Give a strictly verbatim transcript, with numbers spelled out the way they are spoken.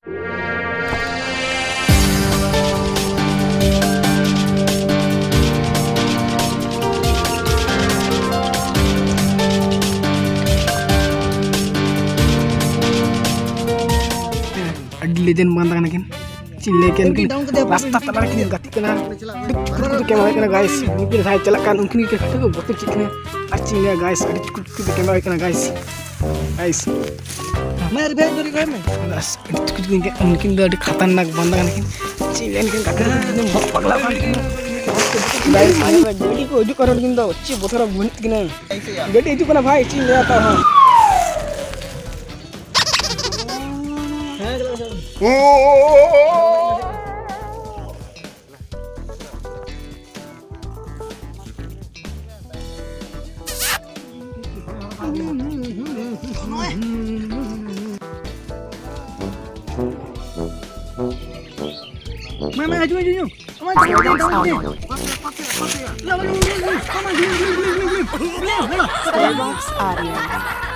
ᱟᱹᱰᱤ ᱞᱮᱡᱮᱱᱰ ᱵᱟᱝ ᱛᱟᱦᱮᱸ ᱠᱟᱱᱟ ᱠᱤᱱ᱾ ᱪᱮᱫ ᱤᱧ ᱞᱟᱹᱭ ᱠᱮᱫ, ᱩᱱᱠᱤᱱ ᱨᱟᱥᱛᱟ ᱛᱟᱞᱟ ᱨᱮᱠᱤᱱ ᱜᱟᱛᱮᱜ ᱠᱟᱱᱟ, ᱠᱩᱫ ᱠᱩᱫ ᱠᱮᱢᱮᱨᱟ ᱦᱩᱭᱩᱜ ᱠᱟᱱᱟ ᱜᱟᱭᱥ᱾ ᱩᱱᱠᱤᱱ ᱡᱟᱦᱟᱸᱭ ᱪᱟᱞᱟᱜ ᱠᱟᱱ ᱩᱱᱠᱤᱱ ᱜᱮ ᱠᱟᱹᱴᱤᱡ ᱠᱚ ᱵᱚᱛᱚᱨ ᱪᱮᱫ ᱠᱟᱱᱟ᱾ ᱟᱨ ᱪᱮᱫ ᱤᱧ ᱞᱟᱹᱭᱟ ᱜᱟᱭᱥ, ᱟᱹᱰᱤ ᱠᱩᱫ ᱠᱩᱫ ᱠᱮᱢᱮᱨᱟ ᱦᱩᱭᱩᱜ ᱠᱟᱱᱟ ᱜᱟᱭᱥ᱾ ᱜᱟᱭᱥ, ᱢᱟ ᱨᱤᱵᱷᱟᱭᱤᱵᱷ ᱫᱚ ᱨᱤᱵᱷᱟᱭᱤᱵᱷ ᱢᱮ᱾ ᱵᱟᱥ, ᱟᱹᱰᱤ ᱠᱩᱫ ᱠᱩᱫ ᱠᱮᱢᱮᱨᱟ, ᱩᱱᱠᱤᱱ ᱫᱚ ᱟᱹᱰᱤ ᱠᱷᱟᱛᱟᱨᱱᱟᱠ ᱵᱟᱱᱫᱟ ᱠᱟᱱᱟ ᱠᱤᱱ᱾ ᱪᱮᱫ ᱤᱧ ᱞᱟᱹᱭᱟ, ᱩᱱᱠᱤᱱ ᱜᱟᱛᱮ ᱠᱚ ᱠᱤᱱ ᱵᱚᱦᱚᱜ ᱯᱟᱜᱽᱞᱟ ᱠᱟᱱ ᱠᱤᱱ᱾ ᱜᱟᱭᱥ, ᱟᱨ ᱜᱟᱹᱰᱤ ᱠᱚ ᱦᱤᱡᱩᱜ ᱠᱟᱱᱟ, ᱩᱱᱠᱤᱱ ᱫᱚ ᱪᱮᱫ ᱵᱚᱛᱚᱨ ᱵᱟᱹᱱᱩᱜ ᱛᱟᱹᱠᱤᱱᱟ᱾ ᱜᱟᱹᱰᱤ ᱦᱤᱡᱩᱜ ᱠᱟᱱᱟ ᱵᱷᱟᱭ, ᱪᱮᱫ ᱤᱧ ᱞᱟᱹᱭᱟ ᱛᱟᱣ ᱦᱚᱸ᱾ ᱢᱟ, ᱢᱟ, ᱦᱤᱡᱩᱜ, ᱦᱤᱡᱩᱜ, ᱦᱤᱡᱩᱜ᱾ Starbucks Audio.